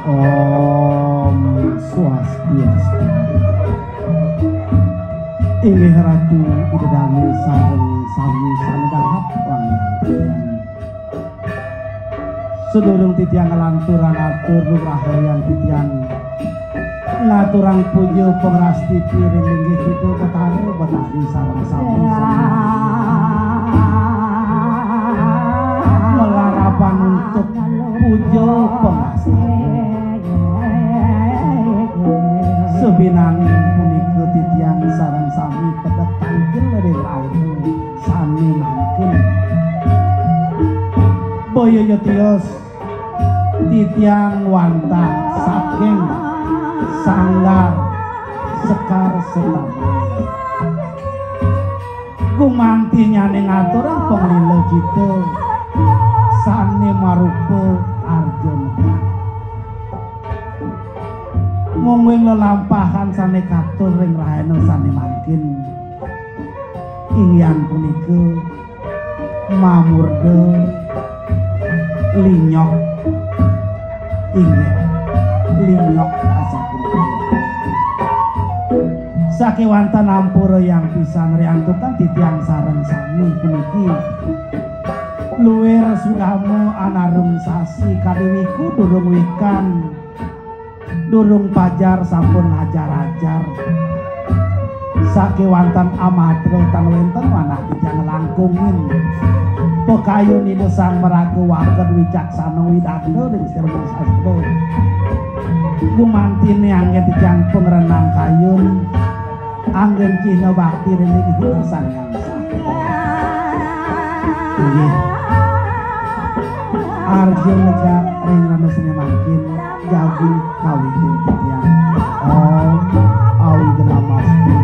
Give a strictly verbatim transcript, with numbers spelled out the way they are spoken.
Om Swastiastu. Inggih Ratu Ida Dane sareng sami sane dahat wangian titiang. Sedurung titiang nglanturang atur lugrahayang titiang ngaturang puja pangrastiti ring linggih Ida Betara Betari sareng sami sami. Malarapan untuk puja pangastana. Sabinaning punika titiang sareng sami pedhet tangkil ring rahina sane mangkin. Boya ya tios titiang wantah saking Sanggar Sekar Setabaya. Gumantinyane ngaturang panglila cita sane marupa Arjuna. Mungguing lelampahan sane katur ring rahina sane mangkin. Inggihan punika mamurda linyok. Inggih, linyok asapunika. Sakewanten ampura yang pisan riantukan titiang sareng sami puniki. Luir sudama anarung sasi kadi wiku durung wikan. Durung pajar sampun ajar-ajar. Sakewanten amatra tan wenten manah titiang langkungin. Pakayun Ida Sang Maraga Waged wicaksana widagda ring sirna sastra. Gumantine anggen titiang pangrenang kayun. Anggen cihna bakti ring Ida Sang Hyang Sastra. Inggih. Arjun lega ring rana seni mangkin jagi kawitin titiang. Om Awighnamastu.